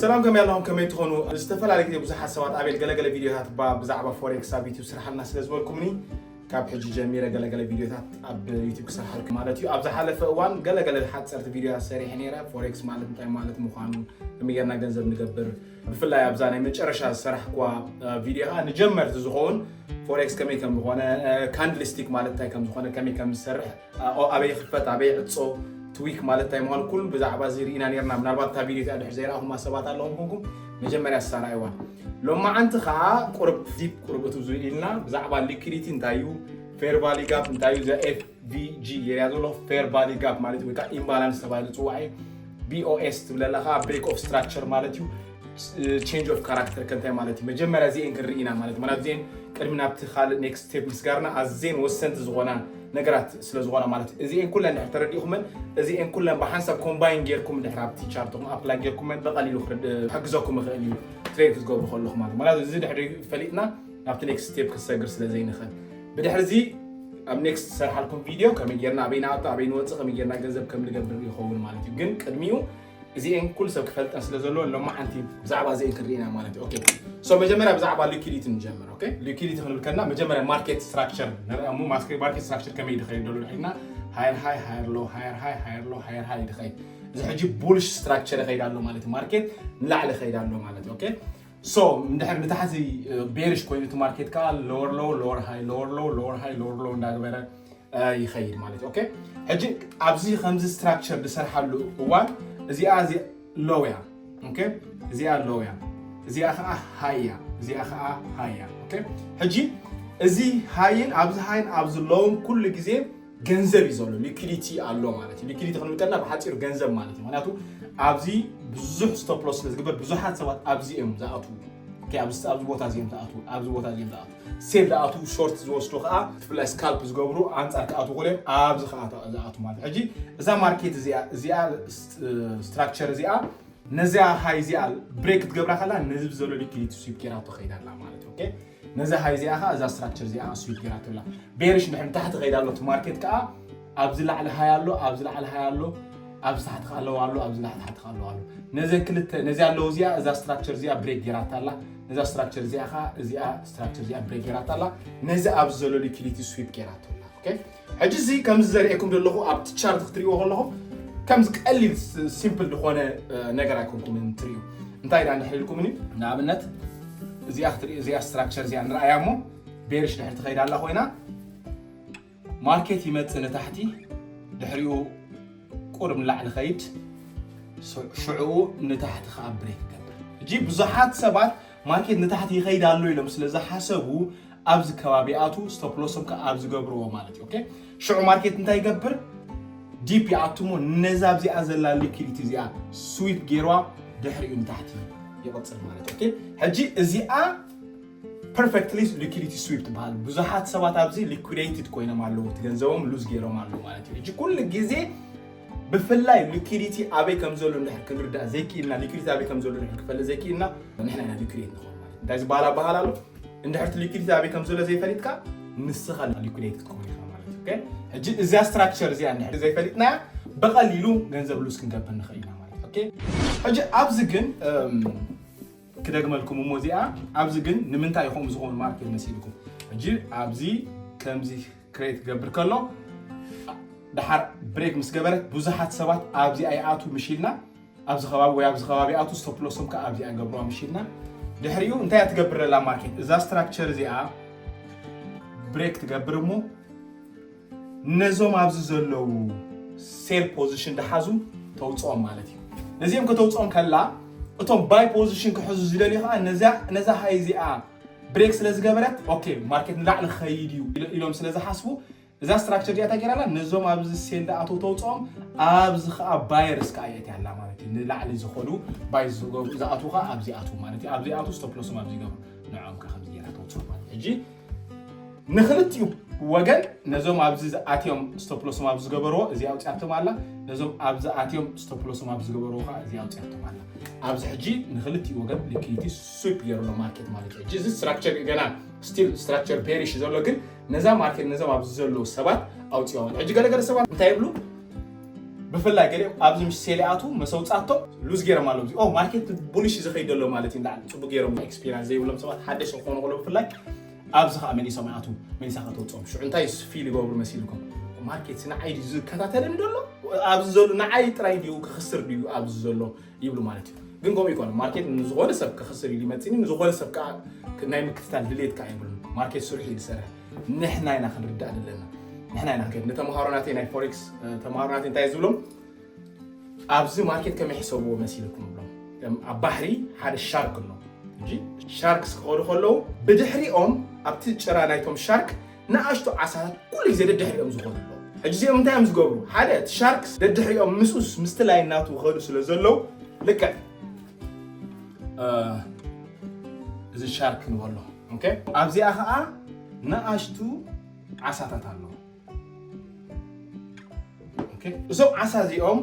ሰላም፣ ከመይ ኣለኹም? ከመይ ትኾኑ? ዝተፈላለዩ ግዜ ብዙሓት ሰባት ኣቤል ገለገለ ቪድዮታት ባ ብዛዕባ ፎሬክስ ኣብ ዩቲዩብ ስርሓልና ስለ ዝበልኩምኒ ካብ ሕጂ ጀሚረ ገለገለ ቪድዮታት ኣብ ዩቲዩብ ክሰርሓልኩም ማለት እዩ። ኣብ ዝሓለፈ እዋን ገለገለ ሓፀርቲ ቪድዮታት ሰሪሐ ነይረ። ፎሬክስ ማለት እንታይ ማለት ምዃኑ፣ ከመይ ጌርና ገንዘብ ንገብር፣ ብፍላይ ኣብዛ ናይ መጨረሻ ዝሰራሕኩዋ ቪድዮ ከዓ ንጀመርቲ ዝኸውን ፎሬክስ ከመይ ከም ዝኾነ፣ ካንድልስቲክ ማለት እንታይ ከም ዝኾነ፣ ከመይ ከም ዝሰርሕ፣ ኣበይ ይኽፈት፣ ኣበይ ይዕጾ፣ ትዊክ ማለት እንታይ ምዃኑ ኩሉ ብዛዕባ እዚ ርኢና ነርና። ምናልባት እታ ቪድዮ እቲኣ ድሕር ዘይረኣኹማ ሰባት ኣለኹም ኮንኩም መጀመርያ ዝሳራይዋ። ሎማዓንቲ ከዓ ቁርብ ዲፕ ቁርብ እቱ ዝብል ኢልና ብዛዕባ ሊኩዲቲ እንታይ እዩ፣ ፌር ቫሊ ጋፕ እንታይ እዩ፣ ዘ ኤፍ ቪ ጂ የሪያ ዘሎ ፌር ቫሊ ጋፕ ማለት ወይ ከዓ ኢምባላንስ ተባሂሉ ዝፅዋዕ እዩ። ቢ ኦ ኤስ ትብለላ ከዓ ብሬክ ኦፍ ስትራክቸር ማለት እዩ። ቼንጅ ኦፍ ካራክተር ከንታይ ማለት እዩ። መጀመርያ እዚኤን ክንርኢ ኢና ማለት ማለት እዚኤን ቅድሚ ናብቲ ካልእ ኔክስት ስቴፕ ምስጋርና ኣዝየን ወሰንቲ ዝኾና ነገራት ስለ ዝኾና ማለት እዩ። እዚኤን ኩለን ድሕር ተረዲእኩመን እዚኤን ኩለን ብሓንሳብ ኮምባይን ጌርኩም ድሕር ኣብቲ ቻርትኹም ኣፕላይ ጌርኩመን ብቐሊሉ ክሕግዘኩም ይኽእል እዩ። ትሬድ ክትገብሩ ከለኹ ማለት ማለት እዚ ድሕሪ ፈሊጥና ናብቲ ኔክስት ስቴፕ ክሰግር ስለ ዘይንኽእል ብድሕሪ እዚ ኣብ ኔክስት ሰርሓልኩም ቪድዮ ከመይ ጌርና ኣበይ ንኣቱ ኣበይ ንወፅእ ከመይ ጌርና ገንዘብ ከም ንገብር ይኸውን ማለት እዩ። ግን ቅድሚኡ እዚኤን ኩሉ ሰብ ክፈልጠን ስለ ዘለዎ ሎማዓንቲ ብዛዕባ እዚኤን ክንርኢና ማለት እዩ። ኦኬ ሶ መጀመርያ ብዛዕባ ሊኩዲቲ ንጀምር። ኦኬ ሊኩዲቲ ክንብል ከለና መጀመርያ ማርኬት ስትራክቸር ንርኢ እሞ ማርኬት ስትራክቸር ከመይ ድኸይድ ደሎ ኢልና ሃየር ሃይ ሃየር ሎ ሃየር ሃይ ሃየር ሎ ሃየር ሃይ ድኸይድ እዚ ሕጂ ቡልሽ ስትራክቸር ይኸይድ ኣሎ ማለት እዩ። ማርኬት ንላዕሊ ይኸይድ ኣሎ ማለት እዩ። ኦኬ ሶ እንድሕር ንታሕቲ ቤሪሽ ኮይኑ እቲ ማርኬት ከዓ ሎወር ሎ ሎወር ሃይ ሎወር ሎ ሎወር ሃይ ሎወር ሎ እንዳግበረ ይኸይድ ማለት እዩ። ኦኬ ሕጂ ኣብዚ ከምዚ ስትራክቸር ዝሰርሓሉ እዋን እዚኣ እዚ ሎው እያ። ኦኬ እዚኣ ሎው እያ። እዚኣ ከዓ ሃይ እያ። እዚኣ ከዓ ሃይ እያ። ኦኬ ሕጂ እዚ ሃይን ኣብዚ ሃይን ኣብዚ ሎውን ኩሉ ግዜ ገንዘብ እዩ ዘሎ፣ ሊኩዲቲ ኣሎ ማለት እዩ። ሊኩዲቲ ክንብል ከለና ብሓፂሩ ገንዘብ ማለት እዩ። ምክንያቱ ኣብዚ ብዙሕ ስቶፕ ሎስ ስለ ዝግበር ብዙሓት ሰባት ኣብዚ እዮም ዝኣትዉ። ኦኬ ኣብዚ ኣብዚ ቦታ እዚኦም ዝኣትዉ፣ ኣብዚ ቦታ እዚኦም ዝኣትዉ፣ ሴል ዝኣትዉ፣ ሾርት ዝወስዱ ከዓ ብፍላይ ስካልፕ ዝገብሩ ኣንፃር ክኣትዉ ክእሉ እዮም። ኣብዚ ከዓ ዝኣትዉ ማለት ሕጂ እዛ ማርኬት እዚኣ እዚኣ ስትራክቸር እዚኣ ነዚኣ ሃይ እዚኣ ብሬክ ክትገብራ ከላ ነዚ ዘሎ ሊኩዲቲ ስዊፕ ጌራቶ ከይዳ ኣላ ማለት እዩ። ኦኬ ነዚ ሃይ እዚኣ ከዓ እዛ ስትራክቸር እዚኣ ስዊፕ ጌራቶ ኣላ። ቤሪሽ ንድሕር ንታሕቲ ከይዳ ኣሎ እቲ ማርኬት ከዓ ኣብዚ ላዕሊ ሃይ ኣሎ፣ ኣብዚ ላዕሊ ሃይ ኣሎ፣ ኣብዚ ታሕቲ ከዓ ኣለዋ ኣሎ፣ ኣብዚ ላዕሊ ታሕቲ ከዓ ኣለዋ ኣሎ። ነዘን ክልተ ነዚ ኣለዉ እዚኣ እዛ ስትራክቸር እዚኣ ብሬክ ጌራታ ኣላ። ነዛ ስትራክቸር እዚኣ ከዓ እዚኣ ስትራክቸር እዚኣ ብሬክ ጌራታ ኣላ። ነዚ ኣብዚ ዘሎ ሊኩዲቲ ስዊፕ ጌራቶ ኣላ። ኦኬ ሕጂ እዚ ከምዚ ዘርእየኩም ዘለኹ ኣብቲ ቻርት ክትሪእዎ ከለኹም ከምዚ ቀሊል ሲምፕል ዝኾነ ነገር ኣይኮንኩም ትርእዩ። እንታይ ዳ እንድሕር ኢልኩምኒ ንኣብነት እዚኣ ክትርኢ እዚኣ ስትራክቸር እዚኣ ንረኣያ እሞ ቤርሽ ድሕር ትኸይድ ኣላ ኮይና ማርኬት ይመፅእ ንታሕቲ ድሕሪኡ ቁርብ ንላዕሊ ኸይድ ሽዕኡ ንታሕቲ ከዓ ብሬክ ይገብር። ሕጂ ብዙሓት ሰባት ማርኬት ንታሕቲ ይኸይድ ኣሎ ኢሎም ስለ ዝሓሰቡ ኣብዚ ከባቢ ኣቱ ስቶፕ ሎሶም ከዓ ኣብ ዝገብርዎ ማለት እዩ። ሽዑ ማርኬት እንታይ ይገብር? ዲፕ ይኣትሞ ነዛ ኣብዚኣ ዘላ ሊኩዲቲ እዚኣ ስዊፕ ገይርዋ ድሕሪኡ ንታሕቲ ይቕፅል ማለት እዩ። ሕጂ እዚኣ ፐርፌክትሊ ሊኩዲቲ ስዊፕ ትበሃል። ብዙሓት ሰባት ኣብዚ ሊኩዴትድ ኮይኖም ኣለዉ፣ እቲ ገንዘቦም ሉዝ ገይሮም ኣለዉ ማለት እዩ። ሕጂ ኩሉ ግዜ ብፍላይ ሊኩዲቲ ኣበይ ከም ዘሎ እንድሕር ክንርዳእ ዘይክኢልና፣ ሊኩዲቲ ኣበይ ከም ዘሎ እንድሕር ክፈልጥ ዘይክኢልና ንሕና ኢና ሊኩዴት ንኸውን ማለት እዩ። እንታይ ዝበሃል ኣበሃል ኣሎ? እንድሕር እቲ ሊኩዲቲ ኣበይ ከም ዘሎ ዘይፈሊጥካ ንስኻ ሊኩዴት ክትከውን ኢኻ ማለት እዩ። ሕጂ እዚኣ ስትራክቸር እዚኣ እንድሕር ዘይፈሊጥናያ ብቐሊሉ ገንዘብ ሉዝ ክንገብር ንኽእል ኢና ማለት እዩ። ሕጂ ኣብዚ ግን ክደግመልኩም እሞ እዚኣ ኣብዚ ግን ንምንታይ ይኾም ዝኾኑ ማርኬት መሲልኩም ሕጂ ኣብዚ ከምዚ ክሬት ክገብር ከሎ ድሓር ብሬክ ምስ ገበረት ብዙሓት ሰባት ኣብዚኣ ይኣቱ ምሽ ኢልና ኣብዚ ከባቢ ወይ ኣብዚ ከባቢ ኣቱ ስቶፕ ሎሶም ከዓ ኣብዚኣ ገብርዋ ምሽ ኢልና ድሕሪኡ እንታይ እያ ትገብር ዘላ ማርኬት እዛ ስትራክቸር እዚኣ ብሬክ ትገብር እሞ ነዞም ኣብዚ ዘለዉ ሴል ፖዚሽን ድሓዙ ተውፅኦም ማለት እዩ። ነዚኦም ከተውፅኦም ከላ እቶም ባይ ፖዚሽን ክሕዙ ዝደልዩ ከዓ ነዛ ሃይ እዚኣ ብሬክ ስለ ዝገበረት ኦኬ ማርኬት ንላዕሊ ክኸይድ እዩ ኢሎም ስለ ዝሓስቡ እዛ ስትራክቸር እዚኣ እንታይ ገይራ ኣላ ነዞም ኣብዚ ሴል ዝኣተው ተውፅኦም ኣብዚ ከዓ ባየርስ ከዓ የእትያ ኣላ ማለት እዩ። ንላዕሊ ዝኸዱ ባይ ዝገብሩ ዝኣትዉ ከዓ ኣብዚ ኣትዉ ማለት እዩ። ኣብዚ ኣትዉ ስቶፕ ሎሶም ኣብዚ ይገብሩ ንዕኦም ከዓ ከምዚ ገይራ ተውፅኦም ማለት እዩ። ሕጂ ንክልቲኡ ወገን ነዞም ኣብዚ ኣትዮም ስቶፕ ሎሶም ኣብዚ ዝገበርዎ እዚ ኣውፅያቶም ኣላ ነዞም ኣብዚ ኣትዮም ስቶፕ ሎሶም ኣብዚ ዝገበርዎ ከዓ እዚ ኣውፅያቶም ኣላ። ኣብዚ ሕጂ ንክልቲኡ ወገን ሊኩዲቲ ስዊፕ ገይሩ ኣሎ ማርኬት ማለት እዩ። ሕጂ እዚ ስትራክቸር ገና ስቲል ስትራክቸር ቤሪሽ ዘሎ ግን ነዛ ማርኬት ነዞም ኣብዚ ዘለዉ ሰባት ኣውፅኦም። ሕጂ ገለገለ ሰባት እንታይ ይብሉ? ብፍላይ ገሊኦም ኣብዚ ምስ ሴል ይኣትዉ መሰውፃቶም ሉዝ ገይሮም ኣለዉ። ኦ ማርኬት ቡሊሽ እዩ ዝኸይድ ዘሎ ማለት እዩ። ንላዕሊ ፅቡቅ ገይሮም ኤክስፒሪንስ ዘይብሎም ሰባት ሓደሽ ክኾኑ ከሎ ብፍላይ ኣብዚ ከዓ መሊሶም ይኣትዉ፣ መሊሳ ከተውፅኦም። ሽዑ እንታይ ፊል ይገብሩ መሲልኩም? ማርኬት ንዓይ ድዩ ዝከታተለኒ ዘሎ? ኣብዚ ዘሎ ንዓይ ጥራይ ድዩ ክኽስር ድዩ ኣብዚ ዘሎ ይብሉ ማለት እዩ። ግን ከምኡ ይኮነ። ማርኬት ንዝኾነ ሰብ ክኽስር ኢሉ ይመፅኒ፣ ንዝኾነ ሰብ ከዓ ናይ ምክትታል ድሌት ከዓ የብሉን። ማርኬት ስርሑ እዩ ዝሰርሕ። ንሕና ኢና ክንርዳእ ዘለና። ንሕና ኢና ክንከይድ። ንተምሃሮ ናተይ ናይ ፎሬክስ ተምሃሮ ናተይ እንታይ ዝብሎም ኣብዚ ማርኬት ከመይ ሕሰብዎ መሲልኩም ብሎም። ኣብ ባሕሪ ሓደ ሻርክ ኣሎ። እንጂ ሻርክስ ክኸዱ ከለዉ ብድሕሪኦም ኣብቲ ጭራ ናይቶም ሻርክ ንኣሽቱ ዓሳታት ኩሉ ግዜ ደድሕሪኦም ዝኸዱ ኣለዉ። ሕጂ እዚኦም እንታይ እዮም ዝገብሩ? ሓደ እቲ ሻርክስ ደድሕሪኦም ምስኡስ ምስቲ ላይን ናቱ ይኸዱ ስለ ዘለዉ ልክዕ እዚ ሻርክ ንበሎ። ኣብዚኣ ከዓ ንኣሽቱ ዓሳታት ኣለዉ። እዞም ዓሳ እዚኦም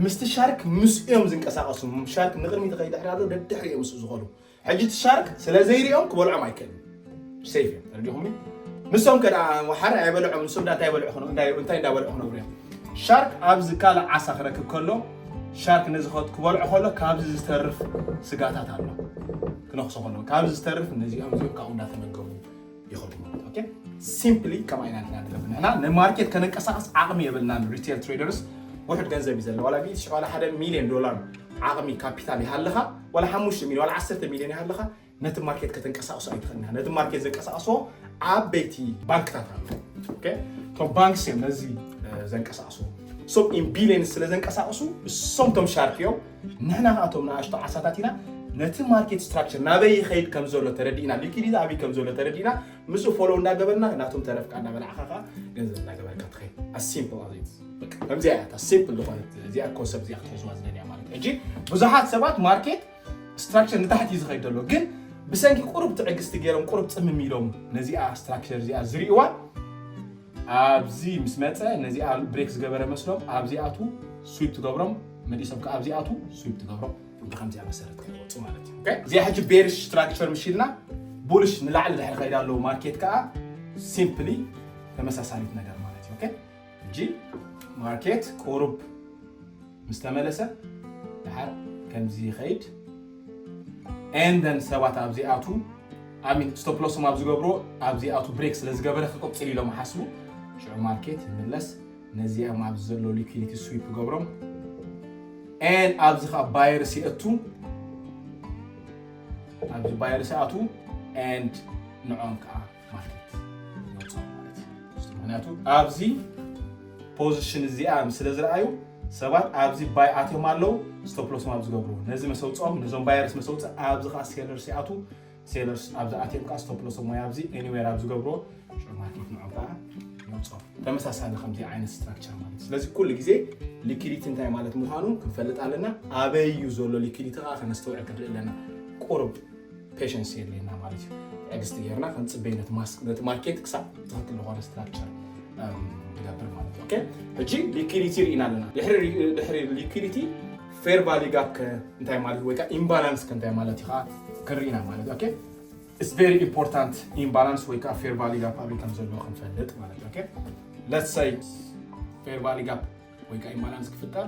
ምስቲ ሻርክ ምስ እዮም ዝንቀሳቐሱ። ሻርክ ንቕድሚ ተኸይድ ድሕሪ ኣሎ ደድሕሪ እዮም ምስ ዝኸዱ። ሕጂ እቲ ሻርክ ስለ ዘይሪኦም ክበልዖም ኣይክእልን። ሴፍ እዮም ተረዲኹም። ንሶም ከዳ ሓረ ኣይበልዖም። ንሶም ዳታ ይበልዑ ክነው እንታይ እንታይ እንዳበልዑ ክነብሩ እዮም። ሻርክ ኣብዚ ካልእ ዓሳ ክረክብ ከሎ ሻርክ ነዚ ክበልዖ ከሎ ካብዚ ዝተርፍ ስጋታት ኣሎ ክነኽሶ ከሎ ካብዚ ዝተርፍ ነዚኦም እዚኦም ካብኡ እንዳተመገቡ ይኸዱ ማለት። ሲምፕሊ ከምኣ ኢና ንሕና ንገብር። ንሕና ንማርኬት ከነንቀሳቐስ ዓቕሚ የብልናን። ሪቴል ትሬደርስ ውሑድ ገንዘብ እዩ ዘለዎ። ዋላ ሚእቲ ሽሕ ዋላ ሓደ ሚልዮን ዶላር ዓቕሚ ካፒታል ይሃልኻ፣ ዋላ ሓሙሽተ ሚልዮን ዋላ ዓሰርተ ሚልዮን ይሃልኻ፣ ነቲ ማርኬት ከተንቀሳቕሶ ኣይትኽእልና። ነቲ ማርኬት ዘንቀሳቕስዎ ዓበይቲ ባንክታት ኣለዉ። እቶም ባንክስ እዮም ነዚ ዘንቀሳቕስዎ። እሶም ኢን ቢልዮን ስለ ዘንቀሳቕሱ እሶም ቶም ሻርክ እዮም። ንሕና ከኣቶም ንኣሽቶ ዓሳታት ኢና። ነቲ ማርኬት ስትራክቸር ናበይ ይኸይድ ከም ዘሎ ተረዲእና፣ ሊኩዲቲ ኣበይ ከም ዘሎ ተረዲእና፣ ምስኡ ፎሎ እንዳገበርና ናቶም ተረፍካ እንዳበላዕካ ከዓ ገንዘብ እንዳገበርካ ትኸይድ። ኣሲምፕል ኣዚት ከምዚኣ እያ። ሲምፕል ዝኾነት እዚኣ ኮንሰፕት እዚኣ ክትሕዝዋ ዝደልያ ማለት እዩ። ሕጂ ብዙሓት ሰባት ማርኬት ስትራክቸር ንታሕቲ እዩ ዝኸይድ ዘሎ፣ ግን ብሰንኪ ቁሩብ ትዕግስቲ ገይሮም ቁሩብ ፅምም ኢሎም ነዚኣ ስትራክቸር እዚኣ ዝርእዋ ኣብዚ ምስ መፀ ነዚኣ ብሬክ ዝገበረ መስሎም ኣብዚኣቱ ስዊፕ ትገብሮም፣ መሊሶም ከዓ ኣብዚኣቱ ስዊፕ ትገብሮም። ብከምዚኣ መሰረት ከይወፁ ማለት እዩ። እዚኣ ሕጂ ቤሪሽ ስትራክቸር ምሽ ኢልና ቡልሽ ንላዕሊ ድሕሪ ከይዳ ኣለዉ ማርኬት ከዓ ሲምፕሊ ተመሳሳሊት ነገር ማለት እዩ። ሕጂ ማርኬት ቁሩብ ምስ ተመለሰ ድሓር ከምዚ ይኸይድ። ኤንደን ሰባት ኣብዚኣቱ ኣሚን ስቶፕ ሎሶም ኣብ ዝገብሮ ኣብዚኣቱ ብሬክ ስለ ዝገበረ ክቅፅል ኢሎም ሓስቡ። ሽዑ ማርኬት ይምለስ። ነዚኦም ኣብዚ ዘሎ ሊኩዲቲ ስዊፕ ገብሮም ኤን ኣብዚ ከዓ ባየርስ ይእቱ። ኣብዚ ባየርስ ይኣቱ ኤንድ ንዖም ከዓ ማርኬት ይወፅኦም ማለት እዩ። ምክንያቱ ኣብዚ ፖዚሽን እዚኣ ስለ ዝረኣዩ ሰባት ኣብዚ ባይ ኣትዮም ኣለዉ። ስቶፕ ሎሶም ኣብ ዝገብሩ ነዚ መሰውፅኦም ነዞም ባየርስ መሰውፅእ ኣብዚ ከዓ ሴለርስ ይኣቱ። ሴለርስ ኣብዚ ኣትዮም ከዓ ስቶፕ ሎሶም ወይ ኣብዚ ኤኒዌር ኣብ ዝገብርዎ ሽዑ ማርኬት ንዖም ከዓ ይወፅኦም። ተመሳሳሊ ከምዚ ዓይነት ስትራክቸር ማለት እዩ። ስለዚ ኩሉ ግዜ ሊኩዲቲ እንታይ ማለት ምዃኑ ክንፈልጥ ኣለና። ኣበይ እዩ ዘሎ ሊኩዲቲ ከዓ ከነስተውዕል ክንርኢ ኣለና። ቁሩብ ፔሸንስ የድልየና ማለት እዩ። ትዕግስቲ ጌርና ክንፅበይ ነቲ ማርኬት ክሳብ ትኽክል ዝኾነ ስትራክቸር ንገብር ማለት እዩ። ሕጂ ሊኩዲቲ ርኢና ኣለና። ድሕሪ ሊኩዲቲ ፌር ቫሊ ጋፕ ከ እንታይ ማለት ወይ ከዓ ኢምባላንስ ከ እንታይ ማለት እዩ ከዓ ክንርኢና ማለት እዩ። ኢትስ ቨሪ ኢምፖርታንት ኢምባላንስ ወይ ከዓ ፌር ቫሊ ጋፕ ኣበይ ከም ዘሎ ክንፈልጥ ማለት እዩ። ለትስ ሰይ ፌር ቫሊ ጋፕ ወይ ከዓ ኢምባላንስ ክፍጠር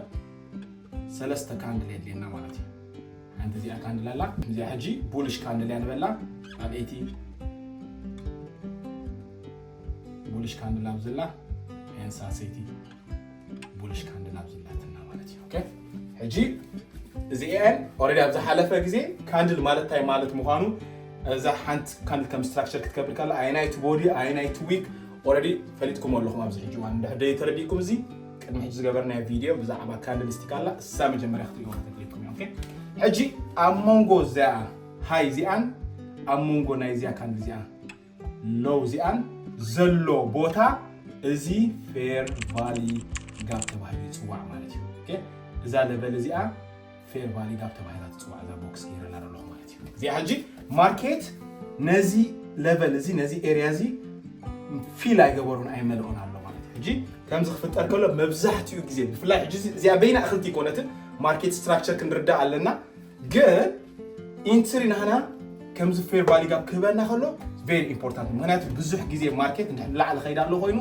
ሰለስተ ካንድል የድልየና ማለት እዩ። ሓንቲ እዚኣ ካንድል ኣላ። እዚኣ ሕጂ ቡልሽ ካንድል እያ ንበላ። ኣብ ኤቲ ቡልሽ ካንድል ኣብ ዘላ ኤንሳ ሰይቲ ቡልሽ ካንድል ኣብ ዘላትና ማለት እዩ። ሕጂ እዚኤን ኦረዲ ኣብ ዝሓለፈ ግዜ ካንድል ማለት እንታይ ማለት ምዃኑ እዛ ሓንቲ ካንድል ከም ስትራክቸር ክትከብር ከላ ኣየናይቲ ቦዲ ኣየናይቲ ዊክ ኦረዲ ፈሊጥኩም ኣለኹም። ኣብዚ ሕጂ ዋን እንድሕር ደይ ተረዲእኩም እዚ ቅድሚ ሕጂ ዝገበርናዮ ቪድዮ ብዛዕባ ካንድል ስቲክ ኣላ እሳ መጀመርያ ክትሪእዋ ተክሊኩም እዮም። ሕጂ ኣብ መንጎ እዚኣ ሃይ እዚኣን ኣብ መንጎ ናይ እዚኣ ካንድል እዚኣ ሎው እዚኣን ዘሎ ቦታ እዚ ፌር ቫሊ ጋፕ ተባሂሉ ይፅዋዕ ማለት እዩ። እዛ ለቨል እዚኣ ፌር ቫሊ ጋፕ ተባሂላ ትፅዋዕ እዛ ቦክስ ገይረላ ኣለኹ ማለት እዩ። እዚኣ ሕጂ ማርኬት ነዚ ለቨል እዚ ነዚ ኤሪያ እዚ ፊል ኣይገበሩን ኣይመልኦን ኣሎ ማለት እዩ። ሕጂ ከምዚ ክፍጠር ከሎ መብዛሕትኡ ግዜ ብፍላይ ሕጂ እዚኣ በይና እኽልቲ ይኮነትን ማርኬት ስትራክቸር ክንርዳእ ኣለና። ግን ኢንትሪ ናህና ከምዚ ፌር ቫሊ ጋፕ ክህበና ከሎ ቨሪ ኢምፖርታንት። ምክንያቱ ብዙሕ ግዜ ማርኬት እንድሕር ንላዕሊ ከይዳ ኣሎ ኮይኑ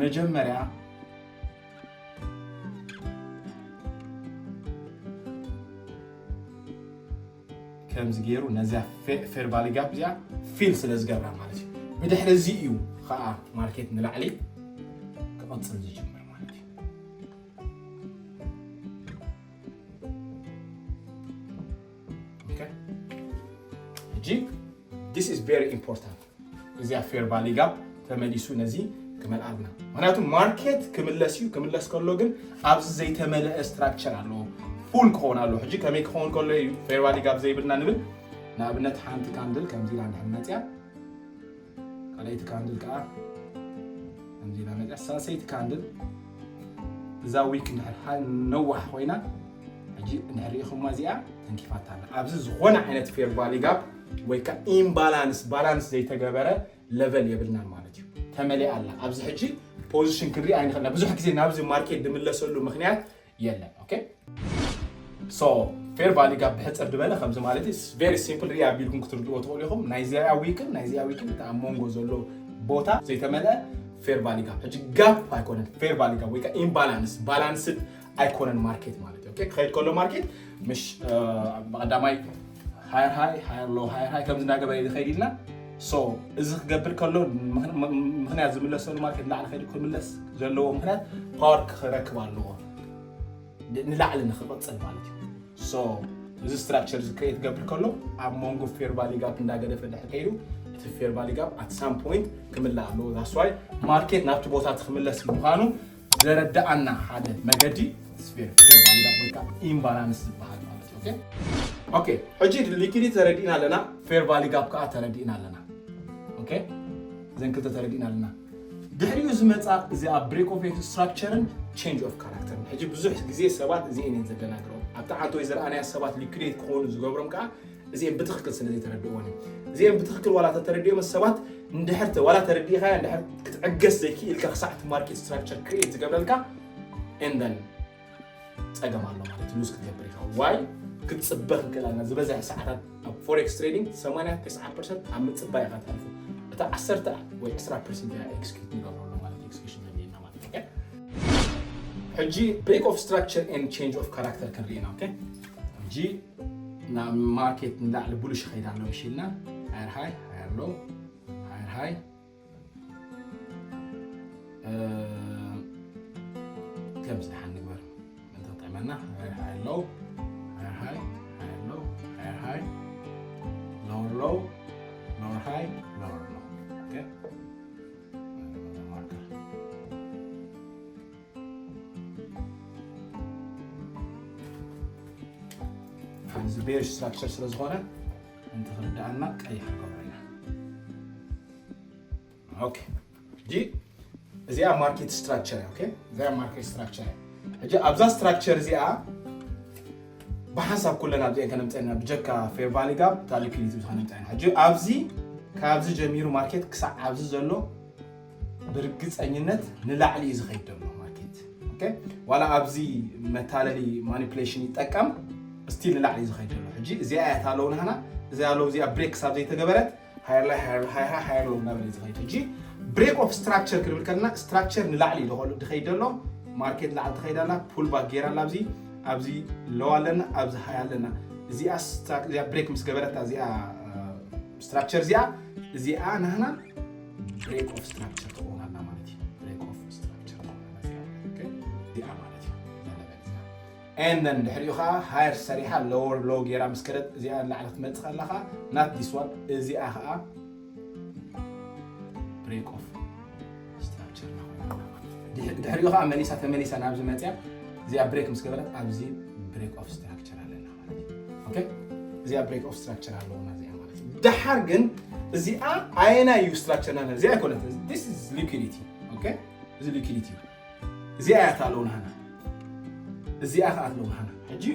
መጀመርያ ከምዚ ገይሩ ነዚያ fair value gap እዚኣ fill ስለ ዝገብራ ማለት እዩ። ብድሕሪ እዚ እዩ ከዓ ማርኬት ንላዕሊ ክቐፅል ዝጅምር ማለት እዩ። Okay? ሕጂ this is very important። እዚኣ fair value gap ተመሊሱ ነዚ ክመልኣልና። ምክንያቱ ማርኬት ክምለስ እዩ። ክምለስ ከሎ ግን ኣብዚ ዘይተመለአ structure ኣለዎ፣ full ክኸውን ኣለዎ። ሕጂ ከመይ ክኸውን ከሎ እዩ fair value gap ዘይብልና ንብል? ንኣብነት ሓንቲ ካንድል ከምዚ ኢላ እንድሕር መፅያ፣ ካልኣይቲ ካንድል ከዓ ከምዚ ኢላ መፅያ፣ ሳልሰይቲ ካንድል እዛ ዊክ እንድሕር ነዋሕ ኮይና፣ ሕጂ እንድሕር ርኢኹማ እዚኣ ተንኪፋታ ኣላ። ኣብዚ ዝኾነ ዓይነት fair value gap ወይ ከዓ imbalance፣ balance ዘይተገበረ level የብልናን ማለት እዩ። ተመሊኣ ኣላ። ኣብዚ ሕጂ position ክንርኢ ኣይንኽእልና። ብዙሕ ግዜ ናብዚ ማርኬት ዝምለሰሉ ምክንያት የለን። Okay? So fair value gap ብሕፅር ዝበለ ከምዚ ማለት እዩ። Very simple፣ ሪኣ ኣቢልኩም ክትርድእዎ ትኽእሉ ኢኹም። ናይዚኣ ዊክን ናይዚኣ ዊክን እቲ ኣብ መንጎ ዘሎ ቦታ ዘይተመልአ fair value gap። ሕጂ ጋፕ ኣይኮነን፣ fair value gap ወይ ከዓ imbalance፣ balanced ኣይኮነን ማርኬት ማለት እዩ። Okay? ክኸይድ ከሎ ማርኬት ምሽ ብቀዳማይ higher high፣ higher low፣ higher high ከምዚ እናገበረ ይኸይድ ኢልና። So እዚ ክገብር ከሎ ምኽንያት ዝምለሰሉ ማርኬት ላዕሊ ከይዱ ክምለስ ዘለዎ ምክንያት ፓወር ክረክብ ኣለዎ ንላዕሊ ንክቐፅል ማለት እዩ። So እዚ structure እዚ create ክገብር ከሎ ኣብ መንጎ fair value gap እንዳገደፈ ድሕር ከይዱ እቲ fair value gap at some point ክምላእ ኣለዎ። That's why ማርኬት ናብቲ ቦታ ክምለስ ምዃኑ ዘረዳኣና ሓደ መገዲ fair value gap ወይ ከዓ imbalance ዝበሃል ማለት እዩ። Okay? Okay፣ ሕጂ liquidity ተረዲእና ኣለና፣ fair value gap ከዓ ተረዲእና ኣለና። Okay? እዘን ክልተ ተረዲእና ኣለና። ድሕሪኡ ዝመፃ እዚ ኣብ break of structure ን change of character ን። ሕጂ ብዙሕ ግዜ ሰባት እዚኤን እየን ዘደናግረው። ኣብቲ ዓንቶ ዝረኣናያ ሰባት liquidate ክኾኑ ዝገብሮም ከዓ እዚኤን ብትኽክል ስለ ዘይተረድእዎን እዩ። እዚኤን ብትኽክል ዋላ ተተረዲኦም ሰባት እንድሕር ዋላ ተረዲእኻ እንድሕር ክትዕገስ ዘይክእልካ ክሳዕ እቲ market structure create ዝገብረልካ and then ፀገም ኣሎ ማለት lose ክትገብር ኢኻ። Why? ክትፅበ ክንክእል ኣለና። ዝበዝሐ ሰዓታት ኣብ forex trading ሰማንያ ተስዓ ፐርሰንት ኣብ ምፅባይ ኢኻ ትሓልፎ። እታ ዓሰርተ ወይ ዕስራ ፐርሰንት እያ execute ንገብረሉ ማለት execution ዘድልየና ማለት እዩ። Okay? ሕጂ break of structure and change of character ክንርኢ ኢና። Okay? ሕጂ ናብ ማርኬት ንላዕሊ bullish ይኸይድ ኣሎ መሽ ኢልና higher high፣ higher low፣ higher high፣ ከምዚ ደሓን ንግበር። እንተጠመና higher high፣ low፣ higher high፣ higher low፣ higher high፣ lower low፣ lower high፣ lower low። Okay? Marker። እዚ bearish structure ስለ ዝኾነ እንተ ክርዳኣና ቀይሕ ንገብሮ ኢና። Okay፣ ሕጂ እዚኣ market structure እያ። Okay፣ እዚኣ market structure እያ። ሕጂ ኣብዛ structure እዚኣ ብሓንሳብ ኩለን ኣብዚአን ከነምፀና ብጀካ fair value gap እታ liquidity ከነምፀና። ሕጂ ኣብዚ ካብዚ ጀሚሩ ማርኬት ክሳዕ ኣብዚ ዘሎ ብርግፀኝነት ንላዕሊ እዩ ዝኸይድ ዘሎ ማርኬት። Okay፣ ዋላ ኣብዚ መታለሊ manipulation ይጠቀም፣ still ንላዕሊ እዩ ዝኸይድ ዘሎ። ሕጂ እዚኣ እያ እታ low ናህና፣ እዚኣ low እዚኣ break ክሳብ ዘይተገበረት higher high፣ higher high፣ higher low እናበለ እዩ ዝኸይድ። ሕጂ break of structure ክንብል ከለና structure ንላዕሊ እዩ ዝኸሉ- ዝኸይድ ዘሎ፣ ማርኬት ላዕሊ ትኸይድ ኣላ፣ pull back ገይራ ኣላ። ኣብዚ ኣብዚ low ኣለና፣ ኣብዚ high ኣለና። እዚኣ struc- እዚኣ break ምስ ገበረታ እዚኣ structure እዚኣ እዚኣ ናህና break of structure ትኸውን ኣላ ማለት እዩ። Break of structure ትኸውን ኣላ እዚኣ ማለት እዩ። Okay? እዚኣ ማለት እዩ። እዛ level እዚኣ። And then ድሕሪኡ ከዓ higher ሰሪሓ lower low ገይራ ምስ ከደት እዚኣ ላዕሊ ክትመፅእ ከላ ከዓ not this one፣ እዚኣ ከዓ break of structure ና ኮይና ኣላ ማለት እዩ። ድሕ- ድሕሪኡ ከዓ መሊሳ ተመሊሳ ናብዚ መፅያ እዚኣ break ምስ ገበረት ኣብዚ break of structure ኣለና ማለት እዩ። Okay? እዚኣ break of structure ኣለውና እዚኣ ማለት እዩ። ደሓር ግን እዚኣ ኣየናይ እዩ structure ና? እዚኣ ኣይኮነት። This is liquidity። Okay? እዚ liquidity እዩ። እዚኣ እያ እታ low ናህና። እዚኣ ከዓ low ናህና። ሕጂ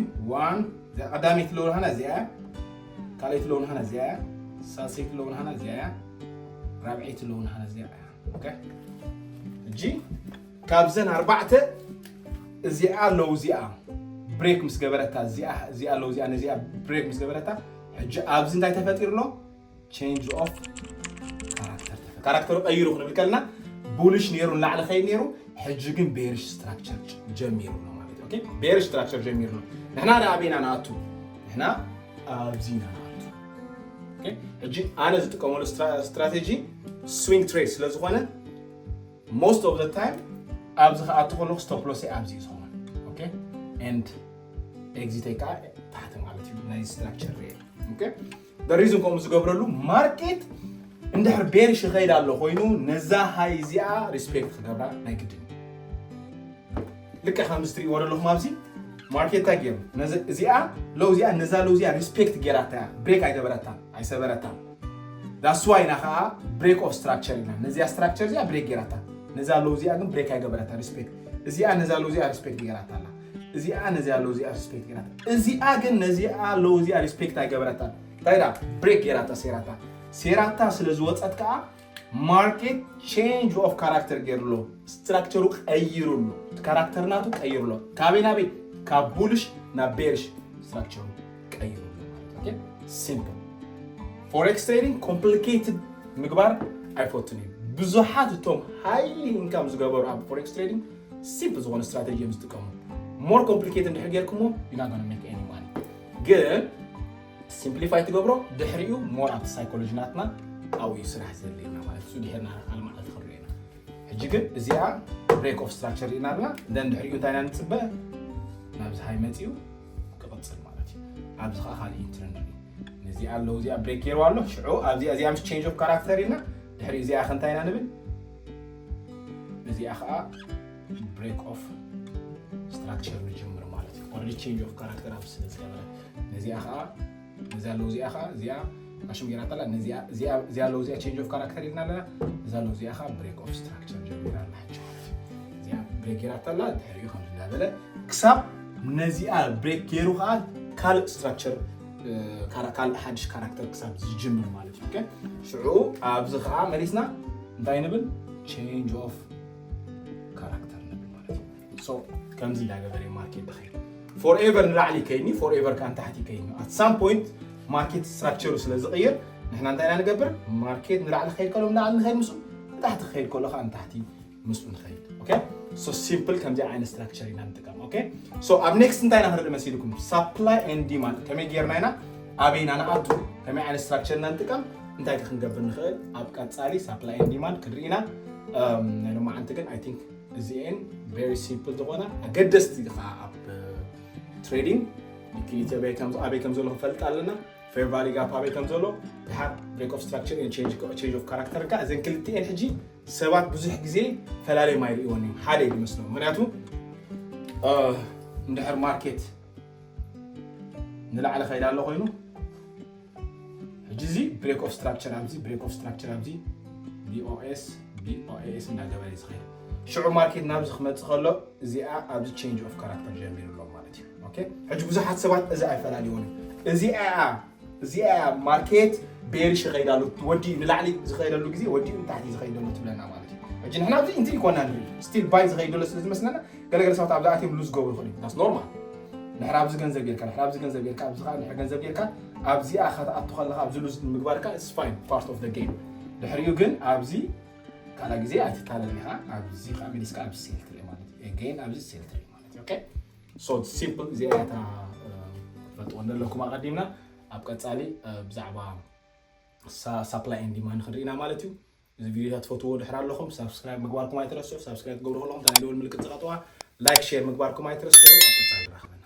one፣ እዚኣ ቀዳመይቲ low ናህና እዚኣ እያ። ካልኣይቲ low ናህና እዚኣ እያ። ሳልሰይቲ low ናህና እዚኣ እያ። ራብዐይቲ low ናህና እዚኣ እያ። Okay? ሕጂ ካብዘን ኣርባዕተ እዚኣ low እዚኣ break ምስ ገበረታ፣ እዚኣ እዚኣ low እዚኣ ነዚኣ break ምስ ገበረታ፣ ሕጂ ኣብዚ እንታይ ተፈጢሩ ኣሎ? Change of character ተፈ- ካራክተሩ ቀይሩ ክንብል ከለና bullish ነይሩ ንላዕሊ ከይድ ነይሩ፣ ሕጂ ግን bearish structure ጀሚሩ ኣሎ ማለት እዩ። Okay? Bearish structure ጀሚሩ ኣሎ። ንሕና ደኣ ኣበይና ንኣቱ? ንሕና ኣብዚ ኢና ንኣቱ። ሕጂ ኣነ ዝጥቀመሉ strategy swing trade ስለ ዝኾነ most of the time ኣብዚ ክኣቱ ከለኹ stop loss ይ ኣብዚ እዩ ዝኸውን። And exit ይ ከዓ ታሕቲ ማለት እዩ ናይ structure ርኤ። The reason ከምኡ ዝገብረሉ market እንድሕር bearish ይኸይድ ኣሎ ኮይኑ ነዛ high እዚኣ respect ክገብራ ናይ ግድን። ልክዕ ከምዚ ትሪእዎ ዘለኹም ኣብዚ market ታይ ገይሩ እዚኣ low እዚኣ ነዛ low እዚኣ respect ገይራታ እያ። Break ኣይገበረታን ኣይሰበረታን። That's why ኢና ከዓ break of structure ኢና። ነዚኣ structure እዚኣ break ገይራታ፣ ነዛ low እዚኣ ግን break ኣይገበረታ። Respect እዚኣ ነዛ low እዚኣ respect ገይራታ ኣላ። እዚኣ ነዚኣ low እዚኣ respect ገይራታ። እዚኣ ግን ነዚኣ low እዚኣ respect ኣይገበረታን። እንታይ ዳ break ገይራታ ሴራታ ሴራታ ስለ ዝወፀት ከዓ market change of character ገይሩ ኣሎ። Structure ኡ ቀይሩ ኣሎ። Character ናቱ ቀይሩ ኣሎ። ካበይ ናበይ? ካብ bullish ናብ bearish structure ኡ ቀይሩ ኣሎ ማለት። Simple። Forex trading complicated ምግባር ኣይፈቱን እዩ። ብዙሓት እቶም highly income ዝገበሩ ኣብ forex trading simple ዝኾነ strategy እዮም ዝጥቀሙ። More complicated እንድሕር ጌርኩሞ you're not gonna make any money። ግን simplify ትገብሮ ድሕሪኡ more ኣብቲ psychology ናትና ኣብኡ እዩ ስራሕ ዘድልየና ማለት እዩ። ድሕርና ካልእ መዓልቲ ክንሪኦ ኢና። ሕጂ ግን እዚኣ break of structure ርኢና ኣለና። Then ድሕሪኡ እንታይ ኢና ንፅበ? ናብዚ high መፂኡ ክቕፅል ማለት እዩ። ኣብዚ ከዓ ካልእ trend ንርኢ። ነዚኣ ኣለዉ እዚኣ break ገይርዋ ኣሎ። ሽዑ ኣብዚኣ እዚኣ ምስ change of character ኢልና ድሕሪ እዚኣ ከ እንታይ ኢና ንብል? እዚኣ ከዓ break of structure ንጅምር ማለት እዩ። Already change of character ኣብዚ ስለ ዝገበረ ነዚኣ ከዓ ነዚ ኣለዉ እዚኣ ከዓ እዚኣ ኣሽም ጌራ ተላ ነዚኣ እዚኣ እዚኣ ኣለዉ እዚኣ change of character ኢልና ኣለና። እዛ ኣለዉ እዚኣ ከዓ break of structure ጀሚራ ኣላ ሕጂ ማለት እዩ። እዚኣ break ጌራ ተላ ድሕሪኡ ከም እንዳበለ ክሳብ ነዚኣ break ገይሩ ከዓ ካልእ structure ካልእ ሓድሽ character ክሳብ ዝጅምር ማለት እዩ። ሽዑ ኣብዚ ከዓ መሊስና እንታይ ንብል? Change of character ንብል ማለት እዩ። ከምዚ እንዳገበረ market ድኸይድ forever ንላዕሊ ከይኒ forever ከዓ ንታሕቲ ከይኒ at some point market structure ኡ ስለ ዝቕይር ንሕና እንታይ ኢና ንገብር? Market ንላዕሊ ክኸይድ ከሎ ንላዕሊ ንኸይድ ምስኡ፣ ንታሕቲ ክኸይድ ከሎ ከዓ ንታሕቲ ምስኡ ንኸይድ። So simple ከምዚ ዓይነት structure ኢና ንጥቀም። So ኣብ next እንታይ ኢና ክንርኢ መሲልኩም? Supply and demand ከመይ ጌርና ኢና ኣበይና ንኣቱ፣ ከመይ ዓይነት structure ኢና ንጥቀም፣ እንታይ ከ ክንገብር ንኽእል ኣብ ቀፃሊ supply and demand ክንርኢ ኢና። ናይ ሎማዓንቲ ግን I think እዚኤን very simple ዝኾና ኣገደስቲ ከዓ ኣብ trading liquidity ኣበይ ከም ዘሎ ክንፈልጥ ኣለና። Fair value gap ኣበይ ከም ዘሎ ድሓር break of structure and change of character ካ እዘን ክልቲኤን ሕጂ ሰባት ብዙሕ ግዜ ፈላልዮም ኣይርእይዎን እዮም። ሓደ እዩ ዝመስሎም። ምክንያቱ እንድሕር market ንላዕሊ ከይዳ ኣሎ ኮይኑ ሕጂ እዚ break of structure ኣብዚ break of structure ኣብዚ BOS BOS እንዳገበረ እዩ ዝኸይድ። ሽዑ market ናብዚ ክመፅእ ከሎ እዚኣ ኣብዚ change of character ጀሚሩ ኣሎ ማለት እዩ። ሕጂ ብዙሓት ሰባት እዚ ኣይፈላልይዎን እዮም። እዚኣ እዚኣ market bearish ይኸይድ ኣሎ ወዲኡ ንላዕሊ ዝኸይደሉ ግዜ ወዲኡ ንታሕቲ ዝኸይድ ኣሎ ትብለና ማለት እዩ። ሕጂ ንሕና ኣብዚ entry ይኮና ንርኢ still buy ዝኸይድ ዘሎ ስለ ዝመስለና ገለገለ ሰባት ኣብዚ ኣትዮም lose ገብሩ ይኽእሉ እዮም። That's normal። ንሕር ኣብዚ ገንዘብ ጌርካ ንሕር ኣብዚ ገንዘብ ጌርካ ኣብዚ ከዓ ንሕር ገንዘብ ጌርካ ኣብዚኣ ከተኣቱ ከለካ ኣብዚ lose ምግባርካ it's fine, part of the game። ድሕሪኡ ግን ኣብዚ ካልእ ግዜ ኣይትታለል ኢኻ። ኣብዚ ከዓ መሊስካ ኣብዚ sell ትርኢ ማለት እዩ። Again ኣብዚ sell ትርኢ ማለት እዩ። So simple እዚኣ እያ እታ ክትፈልጥዎ እንደለኩም ኣቐዲምና ኣብ ቀፃሊ ብዛዕባ supply and demand ክንርኢና ማለት እዩ። እዚ video ታ ትፈትዎ ድሕር ኣለኹም subscribe ምግባርኩም ኣይትረስዑ። Subscribe ትገብሩ ከለኹም እታ ናይ ደወል ምልክት ዝቐጥዋ like share ምግባርኩም ኣይትረስዑ። ኣብ ቀፃሊ ንራኸበና።